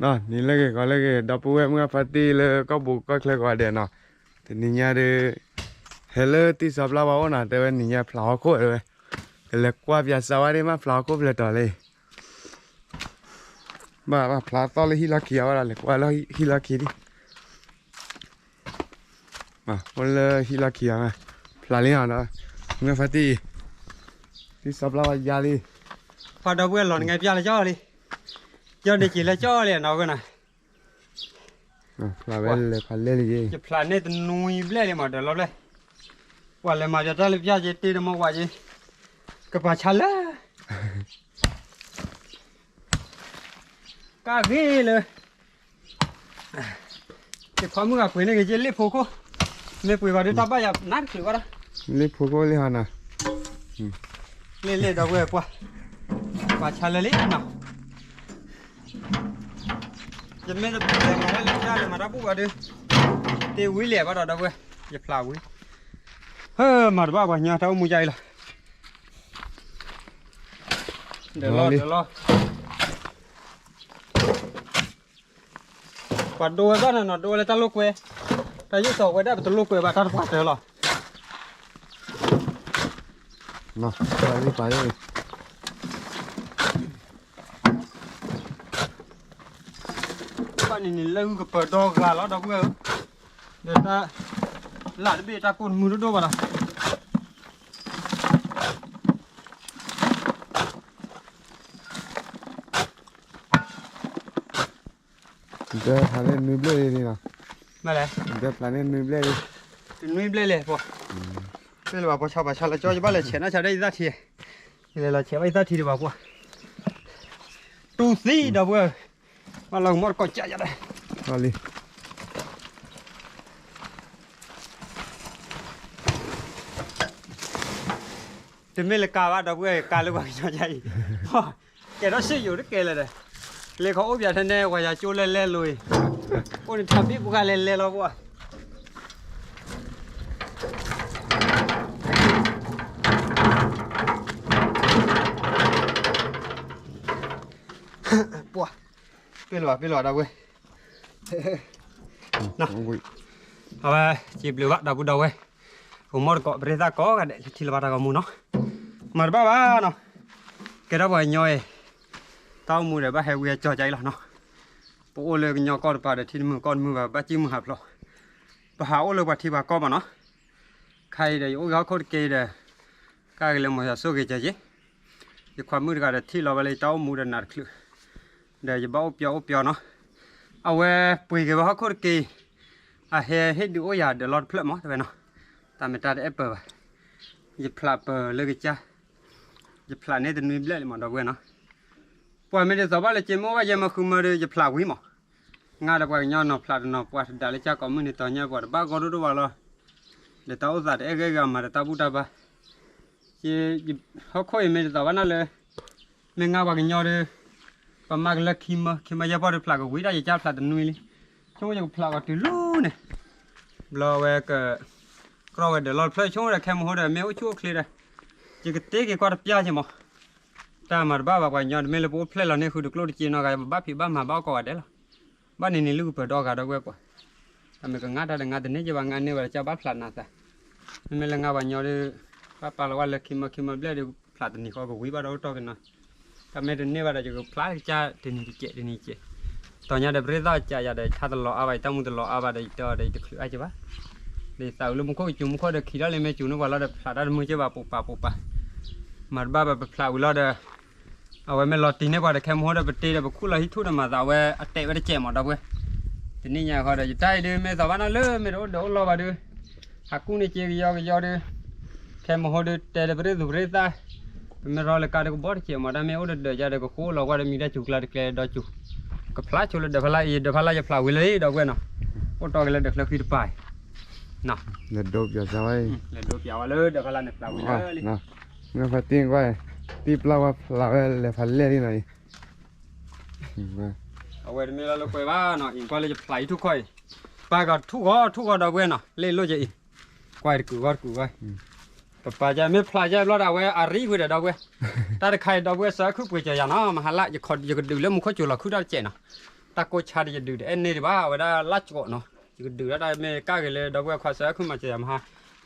နံၤလၢဂ့ၤ ဂီၤလၢဂ့ၤ ဒီပုၢ်ဝဲၢ်မုၢ်အဖါတံၢ်လၢကီၢ်ပူၤကီၢ်ချၢကိးဂၤဒဲးနီၤ, တနံၤညါဒီး ဟဲလၢတံၢ်စီၤပျၢ်ဝါအိၣ်နီၤ, တဲဝဲနံၤညါဖျးဟီၣ်ခိၣ်တဲဝဲ, ကလဲၤကွၢ်ပၠးစးဝါဒ်မး ဖျးဟီၣ်ခိၣ်ဖျဲးတီၤလံ, ဘၣ်ဘၣ်ဖျးသီၣ်လၢဟံၣ်လီၢ်ခံအဝဲဒီး လဲၤကွၢ်လၢဟံၣ်လီၢ်ခံဒံး အိၣ်လၢဟံၣ်လီၢ်ခံအီၤ, ဖျးလံနီၤဒီး, မုၢ်ဖါတံၢ်အံၤ, တံၢ်စီၤပျၢ်ဝါယါလံ, ပှၤဒီပုၢ်ဝဲၢ်လီၤနငဲပၠးလၢကၠီလံ, ယီၢ်န့ၢ်က့ၤလၢကၠီလံနီၤဝဲနီၤ, ဖျးဝဲလဲၤဖးလဲၢ်လံ, ယဖျးန့ၢ်တနွံဘျဲၣ်လံမး ဒီးလီၤဘျဲၣ်, ပှၤလဲၤမၤပၠးတၢ်လၢပၠးက့ၤတ့တမီၢ်ဝးက့ၤ, ကပၤဆါလၢ ကၢ်ဂ့ၤလၢ ယခွါမုၣ်ဂၤပှ့ၤန့ၢ်က့ၤယလ့ၣ်ဖိခိၣ်, မ့ၢ်ပှ့ၤဘၣ်ဒုးတၢ်ဘၣ်ယၤနးတချုးဘၣ်ဒီး, လ့ၣ်ဖိခိၣ်လံဟီနီၤ, လ့ၣ်လ့ၣ်ဒီပုၢ်ဝဲၢ်ပှၢ်, ပှၤဆါလၢလံနီၤ, ယမ့ၢ်တလဲၤမၤတၢ်လၢယၤလဲၤမၤတၢ်ဘူၣ်ဘၣ်ဒုး, တ့ဝံၤလဲၣ်ဘၣ်ဒီးဒီပုၢ်ဝဲၢ်, ယဖျးဝံၤ, ဟၢမၤတဘၣ်ပှၤကညီတၢ်အိၣ်မူယါအံၤလီၤ, ဒီးလီၤဒီးလီၤ ပှၤဒိဝဲဘၣ်နီၤနီၤ ဒိဝဲလၢတၢ်လိာ်ကွဲ, တၢ်ယိၣ်စီၤဝဲဒၣ်ပတလိာ်ကွဲဘၣ် တၢ်တပှၢ်တၢၢ်လီၤ. ဘၣ်န့ၣ်န့ၣ် လၢဂုၢ်ကပၢၤဒီဂၤလီၤ ဒီပုၢ်ဝဲၢ်ဧၢ, ဒီးတၢ်လၢ်တဘ့ၣ်တၢ်ကိၢ်တမုၢ်ဒိၣ်ဒိၣ်ဘၣ်လီၤ. ဒၢဖျးန့ၢ်နွံဘျဲၣ်လံနီၤ, ဒၢဖျးန့ၢ်နွံဘျဲၣ်လံ, တနွံဘျဲၣ်လဲၣ်ပှၤ, တလၢၤဘၣ် ပှၤဆီဘၣ်ဆီလီၤကၠီ ယဘၣ်လဲၤဆဲးနီၢ်ဆးဒၣ်ယသၣ်ထံ, ယလဲၤလီၤဆဲးဘၣ်ယသၣ်ထံဒံးဘၣ်ပှၤ, တူၢ်သံဒီပုၢ်ဝဲၢ်, ဘၣ်လီၤကမီၣ်တကိးကၠးယၤဒီး တမ့ၢ်လၢကါဘၣ် ဒီပုၢ်ဝဲၢ် ကါလၢပှၤကညီယါအံၤ, ကဲထီၣ်စ့ယိာ်တကဲလၢာ်ဒီး, လ့ခီအိၣ်ပၠးထဲန့ၣ် ပှၤယၤကၠိလဲၤလဲၤလိၤအံၤ, အိၣ်န့ၣ်ထးဘ့ၣ်ပှၤလဲၤလဲၤလီၤပှၤ, ပှၤ, ပ့ၢ်လီၤဘၣ် ပ့ၢ်လီၤဘၣ် ဒီပုၢ်ဝဲၢ် အဝဲ စံးဘျုးဘၣ်ဒီပုၢ်ဒီဝဲၢ်, ပမီၢ်တကိး ပရ့သၣ်ကိးဂၤဒဲး လၢထံၣ်လၢဘၣ်တၢ်ဂီၤမူနီၤ, မၤတဘၣ်ဘၣ်နီၤ, ကဲထီၣ်ပှၤကညီအံၤ, တၢ်အိၣ်မူဒီးဘၣ်ဟဲဝံအကၠီကၠါအံၤလီၤနီၤ, ပအိၣ်လၢကညီကီၢ်တပၤဒီး ထံတမုာ်ကီၢ်တမုာ်ဘၣ် ဘၣ်စံၣ်မုာ်ဟးဖျိး, ပဟးအိၣ်လၢပှၤထံပှၤကီၢ်မးနီၤ, ခါအံၤဒီး ယအိၣ်ဂ့ၤဟီၣ်ခိၣ်တက့ၢ်ဒီး, ကၢ်ဂ့ၤလၢမီၤယၤစိၣ်ဂ့ၤကၠီက့ၤ ယခွါမုၣ်တဂၤဒီးထံၣ်လီၤဝဲလၢယတၢ်အိၣ်မူဒီးနးတချုး, ဒီးယဘၣ်အိၣ်ပျီအိၣ်ပျီနီၤ, အဝဲပှ့ၤက့ၤဝဲဟီၣ်ခိၣ်တက့ၢ်, အဟဲဟ့ၣ်ဒုးအိၣ်ယၤဒီးလီၢ်တဖျၢၣ်မး တဲဝဲနီၤ, တၢ်မ့ၢ်တၢ်တအဲၣ်ပၢၢ်ဘၣ်, ယဖျးပၢၢ်လၢကစၢ်, ယဖျးန့ၢ်တနွံဘျဲၣ်လံမး ဒီပုၢ်ဝဲၢ်နီၤ, ပှၤမ့ၢ်တသိးဘၣ်လၢက့မိၢ်ဘၣ်ယဲမၤဃုမၢဒီး ယဖျးဝံၤမး, ငါဒီးပှၤကညီနီၤဖျးတနီၤ ပှၤတဒါလၢကၢ်ကိးမုၢ်နံၤတီၤညါ ပှၤတဘၣ်ဂီၢ်ဒိၣ်ဒိၣ်ဘၣ်လီၤ, ဒီးတၢ်အိၣ်သးတအဲၣ်ဂံၢ်ဂၤမၤဒီးတၢ်ဘူၣ်တၢ်ဘါ ဟီၣ်ခိၣ်အံၤမ့ၢ်တသိးဘၣ်နၤလၢ, မ့ၢ်ငါပှၤကညီဒီး, ပမၤကလၢခံမၢ ခံမၢယဲၢ်ပီၢ်ဒီးဖျးကဝံၤဒၣ်ယကၢ်ဖျးတနွံလံ, ဆိကမိၣ်ယကဖျးအီၤတုၤလီၤန့ၣ်, ဘျီဝဲက, ကြီၣ်ဝဲဒီးလီၢ်တဖျၢၣ် ဆိကမိၣ်ဒီးခဲမဟိဒီး မ့ၢ်အိၣ်ဆူၣ်အိၣ်ချ့ဒီး, ယကတ့က့ၤကွၢ်တပျၢ်က့ၤမး, တၢ်မၤတဘၣ်ဘၣ်ပှၤကညီ တမ့ၢ်လၢပအိၣ်ဖျဲၣ်လီၤန့ၢ်ဃုာ်တကျိၣ်တစ့နီတဂၤ ပဘၣ်ဖံးဘၣ်မၤဘၣ်အီၣ်ကိးဂၤဒဲးလီၤ, ဘၣ်န့ၣ်န့ၣ်လုၢ်ကပၢၤဒီဂၤဒီပုၢ်ဝဲၢ်ပှၤ, တၢ်မ့ၢ်ကငါတၢ်ဒီးငါတန့ၢ်က့ၤဘၣ် ငါန့ၢ်ဘၣ်ဒီးကၢ်ဘၣ်ဖျးနၤသး, မ့မ့ၢ်လၢငါပှၤကညီဒီး, ဘၣ်ပာ်လီၤဝဲလၢခံမၢခံမၢဘျဲၣ်ဒီး ဖျးတနံၤဃီကဝံၤဘၣ်ဒီးအိၣ်တီၢ်က့ၤနီၤ, တၢ်မ့ၢ်တန့ၢ်ဘၣ်ဒီးယကဖျးကစၢ်တနံၤတကဲးတနံၤကဲး, တီၤညါဒီးပရ့သၣ်ကးယၤဒီး ယထါတလီၤအါဘၣ် ယတၢ်မူတလီၤအါဘၣ်ဒီး ယတဲအီၤဒီးယတချုးအါက့ၤဘၣ်, ဒ်သးအုးလၢမူခိၣ်ကစူၤမူခိၣ်ဒီးခံထီၣ်လံ မ့ၢ်စူၤန့ၢ်ပှၤလီၤဒီးဖျးတၢ်တမုာ်က့ၤဘၣ် ပူၤပာ်ပူၤပာ်, မၤတဘၣ်ဘၣ်ပဖျးဝံၤလီၤဒီး အဝဲမ့ၢ်လီၤတံၢ်န့ၢ်ပှၤဒီးခဲမဟိဒီး ပတ့ဒီးပခူၣ်လီၤဟံၣ်ထူၣ်ဒီးမၤသးဝဲအတဲာ်ဝဲတစဲးမး ဒီပုၢ်ဝဲၢ်, တနံၣ်ညါဃီဒီး ယတၢ်အံၤဒုး မ့ၢ်သးဘၣ်နီၤလၢမ့ၢ်တအိၣ်ဒီးအိၣ်လီၤဘၣ်ဒုး, ဟးကူၣ်န့ၢ်က့ၤကယီကယီဒုး, ခဲမဟိဒုး တဲဒီးပရ့သူၣ်ပရ့သၣ်, ပမ့ၢ်ရီလၢကါဒုးကဘီတစဲးမး တၢ်မ့ၢ်အိၣ်ဒီးဒၢးယါဒီး ကဃိလီၤကွၢ်ဒီးမံၤတၢ်စူၤကျါတကျဲဒီးစူၤ, ကဖျါဆိလၢဒၢးဖးလၢ်အံၤ ဒၢးဖးလၢ်ယဖျါဝံၤလၢဒပုၢ်ဝဲၢ်နီၤ, အိၣ်တီၢ်က့ၤလၢဒၢးချၢဃံတပၤအံၤ, လဲၤဒိပၠးစၢ်ဝဲ, လဲၤဒိပၠးဝဲလၢဒၢးဖးလၢ်န့ၣ်ဖျါဝံၤလၢလံ မ့ၢ်ဖါတံၢ်ကွၢ်, တံၢ်ပျၢ်ဝါဖျါဝဲလဲၤဖးလဲၢ်လံနီၤအံၤ, အဝဲတမ့ၢ်လၢလၢကွဲဘၣ်နီၤ အံၤကွၢ်လၢယဖျါအံၤထူၣ်ခီအံၤ, ပၢ်ကထူၣ်ဂီၤထူၣ်ဂီၤဒီပုၢ်ဝဲၢ်နီၤ လ့ၣ်လိၣ်က့ၤအံၤ, ကွၢ်တကုာ်ဂီၤတကုာ်ဂီၤ, ပပၢ်ကမ့ၢ်ဖျါကဘျီဒီးအဝဲအရံဃုာ်ဒီးဒီပုၢ်ဝဲၢ်, တၢ်တခါအံၤဒီပုၢ်ဝဲၢ် စၢခုၣ်ပှ့ၤကၠီၤယၤနီၤ မဟါလၢ ယကဒုးလၢမူခိၣ်ကၠိၤလီၤခုၣ်တၢ်တစဲးနီၤ, တၢ်ကိၢ်ဆါဒီးယဒုးတအဲၣ်န့ၢ်ဒံးဘၣ် အဝဲဒၣ်လၢ်ကၠိးနီၤ, ယကဒုးဒၣ်တၢ်မ့ၢ်ကၣ်ဂ့ၤလၢဒီပုၢ်ဝဲၢ်ခွါဆၢခုမၤစၢၤယၤမဟါ,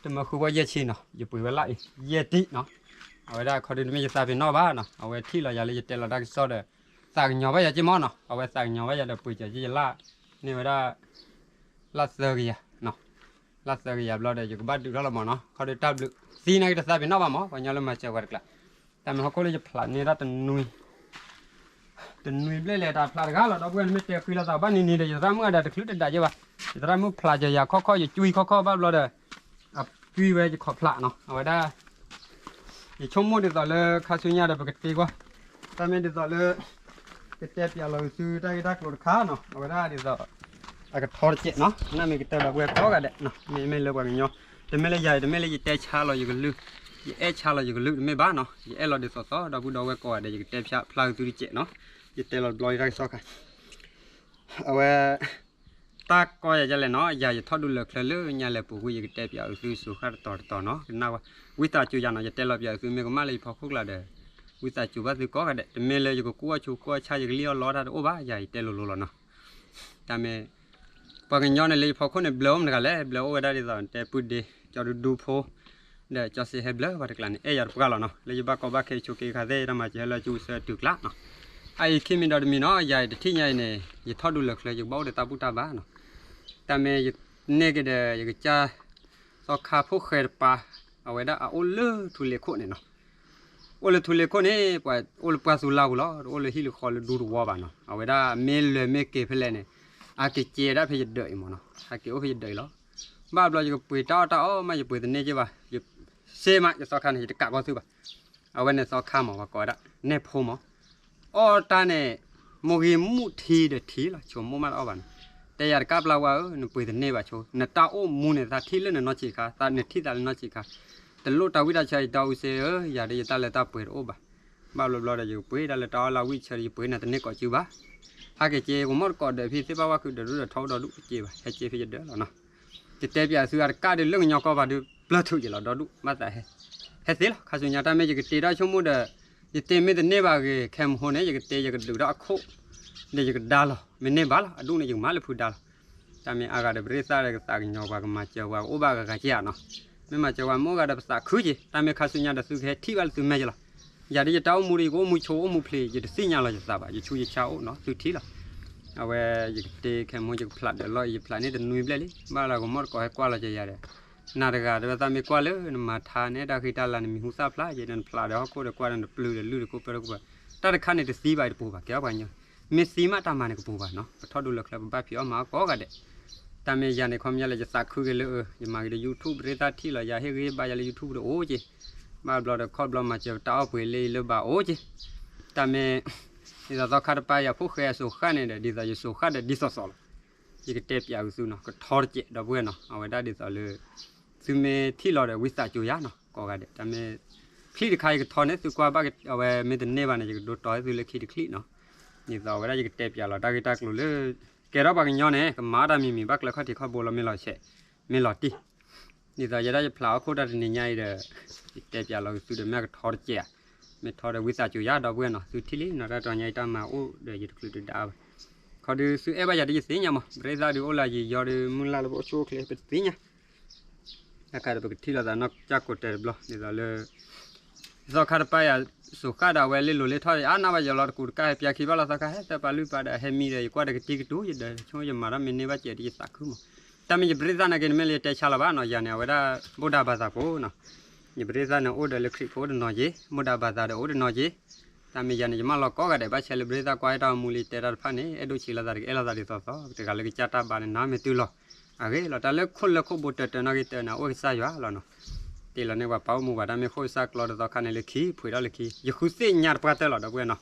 တမၢဃုဝဲယဲၢ်ဆံနီၤ, ယပှ့ၤဝဲလၢ်အံၤ ယဲၢ်တံၢ်နီၤ, အဝဲဒၣ်ခီဒုးတမ့ၢ်ယသးပ့ၤနီၣ်ဘၣ်နီၤ, အဝဲထံၣ်လီၤယၤလၢယတဲလီၤတၢ်ကစီၣ်ဒီး သးကညီၤဘၣ်ယၤက့မ့ၢ်နီၤ, အဝဲသးကညီၤဘၣ်ယၤဒီးပှ့ၤစၢၤက့ယလၢ်, န့ၢ်ဝဲဒၣ် လၢ်သၢကယၤ လၢ်သၢကယၤဘျီဒီး ယကဘၣ်ဒုးထီၣ်လီၤမးနီၤ, ခီဒုးတၢ်ဘျုးသံနာ်က့တသးပ့ၤနီၣ်ဘၣ်မး, ပှၤကညီလၢမၤစၢၤပှၤတကျါ, တၢ်မ့ၢ်ဟီၣ်ခိၣ်လၢယဖျးန့ၢ်ဒၣ်တနွံ တနွံဘျဲၣ်လဲၤတၢ်ဖျးတဂၤလီၤ ဒီပုၢ်ဝဲၢ် နမ့ၢ်တဲဃုလီၤသးဘၣ်နံၤနံၤဒီး ယသရၣ်မုၣ်အဒၣ်တချုးတဒၣ်ယဲဘၣ်, ယသရၣ်မုၣ်ဖျးစၢၤယၤခီခီ ယကွံခီခီဘၣ်ဘျီဒီး အကွံဝဲယခီၣ်ဖျးနီၤ, အဝဲဒၣ် ယဆိကမိၣ်ဒ်သိးလၢခါဆူညါဒီးပကတ့ကွၢ်, တၢ်မ့ၢ်ဒ်သိးလၢ ကတဲပၠးလီၤသုတၢ်ဂ့ၢ်တၢ်ကျိၤတခါနီၤ, အဝဲဒၣ်ဒ်သိး အကထီတစဲးနီၤ, နမ့ၢ်ကတၢၢ်ဒီပုၢ်ဝဲၢ်ကိးဂၤဒဲး, မ့မ့ၢ်လၢပှၤကညီ, တမ့ၢ်လၢယၤ တမ့ၢ်လၢယတဲဆါလီၤယကလုၢ်, ယအဲၣ်ဆါလီၤယကလုၢ်တမ့ၢ်ဘၣ်နီၤ, ယအဲၣ်လီၤဒ်သိးသိး ဒီပုၢ်ဝဲၢ်ကိးဂၤဒဲး ယကတဲဖျါဖျါသုတစဲးနီၤ, ယတဲလီၤတဘျီတၢ်ကစီၣ်ခါ အဝဲ တၢ်ကီယၤဒ်လဲၣ်နီၤ, ယၤယထီၣ်ဒူလၢာ်ချၢလၢညါလဲၣ်ပူၤကွံာ် ယကတဲပၠးအုးသုစိၤဃၣ်တတီၤတတီၤနီၤ, ကနၣ်ဝဲ ဝံသးစူၤယၤနီၤ, ယတဲလီၤပၠးအုးသု မ့ၢ်ကမၣ်လၢယဖီခိၣ်ကျါဒီး ဝံသးစူၤဘၣ်သုကိးဂၤဒဲး, တမ့ၢ်လၢယကကူၣ်အီၣ်ဆိးကူၣ်အီၣ်ဆါ ယကလံၣ်အီၣ်လီတၢ်တအိၣ်ဘၣ်, ယၤယတဲလိၤလိၤလီၤနီၤ, တၢ်မ့ၢ် ပှၤကညီန့ၣ်လၢယဖီခိၣ်န့ၣ် ဘျၢအိၣ်မတၤတဂၤလဲၣ်, ဘျၢအိၣ်ဝဲဒၣ်ဒ်သိး တဲပုၢ်ဒ့ ကၠီဒူဒူဖိ ဒီးကၠီစ့ဟဲဘျၢပှၤတကျါန့ၣ် အဲၣ်ယၤတပှၢ်လီၤနီၤ, လၢယဘၣ်ကီဘၣ်ခဲဆိးက့ခါသ့ၣ် တၢ်မၤစၢၤဟဲလၢကၠူဆၢတုၤကျါနီၤ, အအံၤခံမံၤဒီးတမံၤနီၤ, ယၤတထံၣ်ညါအံၤန့ၣ် ယထီၣ်ဒူလၢာ်ချၢ ယကဘၣ်အိၣ်ဒီးတၢ်ဘူၣ်တၢ်ဘါနီၤ, တၢ်မ့ၢ်ယန့ၢ်က့ၤဒီး ယကစၢ် သီခါဖိၣ်ဃဲတပၤ, အဝဲဒၣ်အအိၣ်လၢထူလ့ၤခိၣ်န့ၣ်နီၤ, အိၣ်လၢထူလ့ၤခိၣ်န့ၣ် ပှၤအိၣ်လၢပှၢ်သူလါပူၤလီၤ, တအိၣ်လၢဟံၣ်လၢဃီလၢဒူသဝီဘၣ်နီၤ, အဝဲဒၣ်မ့ၢ်လဲၤမ့ၢ်က့ၤဖဲလဲၣ်န့ၣ် ဟဲက့ၤစဲးဒၣ်ဖဲယဒၢးအံၤမးနီၤ, ဟဲက့ၤအိၣ်ဖဲယဒၢးအံၤလီၤ, ဘၣ်ဘျီယကပှ့ၤတၢ်အီၣ်တၢ်အီမး ယပှ့ၤတန့ၢ်က့ၤဘၣ်, ယစ့မး ယသီခါန့ၣ် ယတကးကီၢ်သုဘၣ်, အဝဲန့ၣ်သီခါမး ပှၤကိးဝဲဒၣ် နဲၣ်ဖိမး အီၣ်တၢ်န့ၣ် မိၢ်ဂ့ၤမူးထံဒီးထံလီၤ, ဆိမိၣ်မးတအီၣ်ဘၣ်နီၤ, တဲယၤတကးပျၢ်ဝါဧၢ, နပှ့ၤတန့ၢ်ဘၣ်ဆိ, နတၢ်အိၣ်မူန့ၣ် သးထံၣ်လၢနနီၢ်ဆံးခါ, သးနထံၣ်သးလၢနီၢ်ဆံးခါ, တလိၣ်တၢ်ဝံၣ်တၢ်ဆၢအံၤ ဒီအူစ့ဧၢ, ယၤဒီးယတၢ်လဲၤတၢ်ပှ့ၤတအိၣ်ဘၣ်, ဘၣ်ဘျီဘျီဒီး ယကပှ့ၤဒၣ်လၢတၢ်အီၣ်လၢဝံၣ်ဆၢဒီး ယပှ့ၤနၤတန့ၢ်ကိးစုဘၣ်, ဟဲက့ၤက့ၤ ကမိၢ်တကိးဒၢးဖံသ့ၣ်ဘၣ်ဝါခုဒီးဒူဒီးထီဒီးဒူက့ၤဘၣ်, ဟဲက့ၤဖဲယဒၢးလီၤနီၤ, ယတဲပၠးသုအတကးဒီးလၢကညီကီၢ်ဘၣ်ဒီး ပျၢၤထုးယလီၤဒီဒူၣ် ဘၣ်သးဟဲ ဟဲသ့လီၤ, ခါဆူညါတၢ်မ့ၢ်ယကတ့ထီၣ်ဆိကမိၣ်ဒီး ယတ့မ့ၢ်တန့ၢ်ဘၣ်ဂ့ၤ ခဲမဟိန့ၣ် ယကတ့ယကဒုးထီၣ်အခိၣ် ဒီးယကဒါလီၤ, မ့ၢ်န့ၢ်ဘၣ်လီၤ အဒူၣ်န့ၣ် ယကမၤလၢဖုဒါလီၤ, တၢ်မ့ၢ်အါဂၤဒီးပရ့သၣ်ဒီးကသးကညီၤပှၤ ကမၤစၢၤပှၤ ကအိၣ်ဘၣ်ဂၤဂၤက့ၤဧါနီၤ, မ့ၢ်မၤစၢၤပှၤမ့ၢ်အိၣ်ဂၤဒီးပသးခုက့ၤ, တၢ်မ့ၢ်ခါဆူညါဒီး သုကဟဲထံၣ်ဘၣ်လၢသုမဲာ်ယလီၤ, ယၤဒီးယတၢ်အိၣ်မူဒီး ယကအိၣ်မူဆိးအိၣ်မူဖျံး ယတသ့ၣ်ညါလီၤယသးဘၣ်, ယဆူယဆါအိၣ်နီၤ သုထံၣ်လီၤ, အဝဲ ယကတ့ခဲမဟိ ယကဖျးဒၢးလီၤ ယဖျးန့ၢ်တနွံဘျဲၣ်လံ, ဘၣ်လၢကမိၢ်တကိးဟဲကွၢ်လီၤက့ၤယၤဒီး နၤတဂၤတဲဝဲ သးမ့ၢ်ကွၢ်လၢနမၤထါန့ၣ် တၢ်ဃံတၢ်လၤ နမံၤဟူသၣ်ဖျါက့ၤ နဖျးဒီးဟီၣ်ခိၣ်ဒီးကွၢ်ဒီးနပျုၤဒီးလုၢ်ဒီးကိၣ်ပၢဒီးကိၣ်ပၢ, တၢ်တခါန့ၣ်တသံဘၣ်တပူၤဘၣ် ကဲထီၣ်ပှၤကညီ, မ့ၢ်သံမးတၢ်မၤန့ၣ်ကပူၤဘၣ်နီၤ, ပထီၣ်ဒူလၢာ်ချၢပဘၣ်ဖံးအီၣ်မၤအီၣ်ကိးဂၤဒဲး, တၢ်မ့ၢ်ယၤန့ၣ် ခီပညီလၢယသးခုက့ၤလၢ ယမၤက့ၤဒီး YouTube ပရ့သၣ်ထံၣ်လီၤယၤ ဟ့ၣ်ဂံၢ်ဟ့ၣ်ဘါယၤလၢ YouTube ဒီးအိၣ်က့ၤ, ဘၣ်ဘျီဒီးခီဘျီမၤစၢၤပတၢ်အီၣ်ပှ့ၤလၢယလၢဘၣ်အိၣ်က့ၤ, တၢ်မ့ၢ် ဒ်သိးသီခါတပၤယၤဖိၣ်ဃဲအစိၤဃၣ်န့ၣ်ဒီး ဒ်သိးယစိၤဃၣ်ဒီးဒ်သိးသိးလီၤ, ယကတဲပၠးအုးသုနီၤ ကထီတစဲးဒီပုၢ်ဝဲၢ်နီၤ အဝဲဒၣ်ဒ်သိးလၢ သုမ့ၢ်ထံၣ်လီၤဒီးဝံသးစူၤယၤနီၤ ကိးဂၤဒဲး တၢ်မ့ၢ် ချံၣ်တခါယကထီန့ၣ် သုကွၢ်ဘၣ်အဝဲမ့ၢ်တန့ၢ်ဘၣ်န့ၣ် ယကဒိတီၤသုလၢခံတချံၣ်နီၤ, ဒ်သိးအဝဲဒၣ်ယကတဲပၠးလီၤတၢ်ဂ့ၢ်တၢ်ကျိၤလၢ ကဲထီၣ်ပှၤကညီန့ၣ် ကမၤတၢ်မံၤမံၤ ဘၣ်ကျဲခီၣ်ထံးခီၣ်ဘိလီၤ မ့ၢ်လီၤဆဲး မ့ၢ်လီၤတံၢ် ဒ်သိးယဲဒၣ်ယဖျးဟီၣ်ခိၣ်တၢ်တနံၤညါအံၤဒီး ယတဲပၠးလီၤက့ၤသုဒီးမ့ၢ်အကထီတစဲးဧါ, မ့ၢ်ထီဒီးဝံသးစူၤယၤဒီပုၢ်ဝဲၢ်နီၤ သုထံၣ်လံနီၤ တၢ်တနံၤညါအံၤတၢ်မၤအိၣ်ဒီးယတချုးတဒါဘၣ်, ခီဒုးသုအဲၣ်ဘၣ်ယၤဒ်ယသ့ၣ်ညါမး ပရ့သၣ်ဒုးအိၣ်လၢယံာ်ယီၤဒီးမုၢ်လၢ်လၢပအိၣ်ဆူၣ်အိၣ်ချ့ပတသ့ၣ်ညါ, တၢ်ခါဒီးပကထံၣ်လိာ်သးနီၢ်ကစၢ်ကိးတဲာ်တဘျီ ဒ်သိးလၢ သီခါတပၤယၤ စိၤဃၣ်ဒီးအဝဲလ့လိၤလ့ထီၣ် အါနၢ်ဘၣ်ယလီၤတကူးတကၢ် ဟဲပၠးခံဘၣ်လီၤ သီခါ ဟဲသၢပာ်လွံၢ်ပာ်ဒီး ဟဲမံဒီး ယကွၢ်ဒီးကတံၤကတူၤ ယဒၢးဆိယမၤထီၣ်မ့ၢ်န့ၢ်ဘၣ်စဲးဒီးယသးခုမး, တၢ်မ့ၢ်ယပရ့သၣ်နာ်က့ နမ့ၢ်လၢယတဲဆါလီၤဘၣ်နီၤ ယၤန့ၣ် အဝဲဒၣ် ဗုဒ္ဓဘာသာဖိနီၤ, ယပရ့သၣ်န့ၣ် အိၣ်ဒီးလၢခရံာ်ဖိတနီၤက့ၤ ဗုဒ္ဓဘာသာဒီးအိၣ်တနီၤက့ၤ, တၢ်မ့ၢ်ယၤန့ၣ် ယမၢလီၤကိးဂၤဒဲး ဘၣ်ဆဲးလၢပရ့သၣ်ကွၢ်ဟဲတၢ်အိၣ်မူလၢယတဲတၢ်တဖၣ်န့ၣ် အဲၣ်ဒိးဆံးလိာ်သးတကအဲၣ်လိာ်သးဒ်သိးသိး တဂၤလၢကစၢ်တၢ်ဘါန့ၣ် နမ့ၢ်တုၤလီၤ အဂ့ၢ်လီၤ တၢ်လၢခိၣ်လၢခိၣ်ဘိတၢၢ်တၢၢ်နာ်က့တၢၢ်န့ၣ် အိၣ်ကစၢ်ယွၤလီၤနီၤ, တ့လီၤန့ၢ်ပှၤပာ်အိၣ်မူပှၤ တၢ်မ့ၢ်ဃိၣ်စၢ်ကျီဒီးသီခါန့ၣ်လၢခံ ဖှ့ၤထီၣ်လၢခံ ယဃုသ့ၣ်ညါတပှၢ်တၢၢ်လီၤ ဒီပုၢ်ဝဲၢ်နီၤ,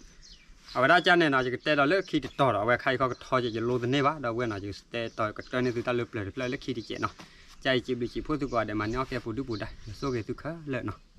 အဝဲဒၣ်ကၢ်န့ၣ်နီၤ ယကတဲဒီးလၢခံတတီၤဒီး အဝဲခါအံၤခီကထီက့ၤ ယလိသန့ၢ်ဘၣ် ဒီပုၢ်ဝဲၢ်နီၤ ယကတဲတီၤကတၢၢ်န့ၢ်သုတၢ်လၢပျၢၤတဖျၢၣ်လၢခံတစဲးနီၤ, ကၢ်အံၤစံးဘျုးစံးဖှိၣ်သုကိးဂၤဒဲး မၤန့ၢ်အီၣ်ကဲပူၤဒုၣ်ပူၤဒါ ယဆိၣ်ဂ့ၤသုခဲလၢာ်နီၤ.